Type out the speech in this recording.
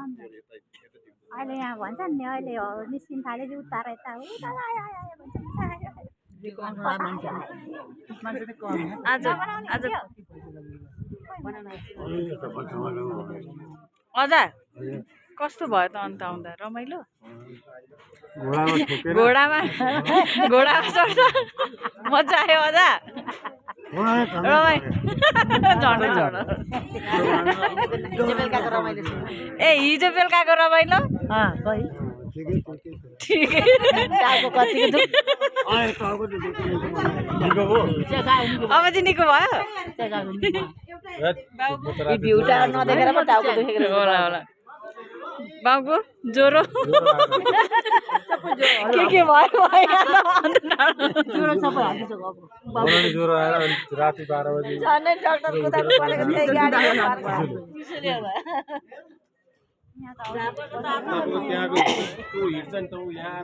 अहिले यहाँ भन्छ नि अहिले हो निस्किन थाल्यो उतार यता उता आज आज अजा कस्तो भयो त अन्त आउँदा रमाइलो घोडामा चढ्दा मजा आयो अजा ए हिजो बेलुकाको रमाइलो अब चाहिँ निको भयो होला बाउको ज्वरो के भयो ज्वरो आएर राति 12 बजे त्यहाँको हिँड्छ नि त यहाँ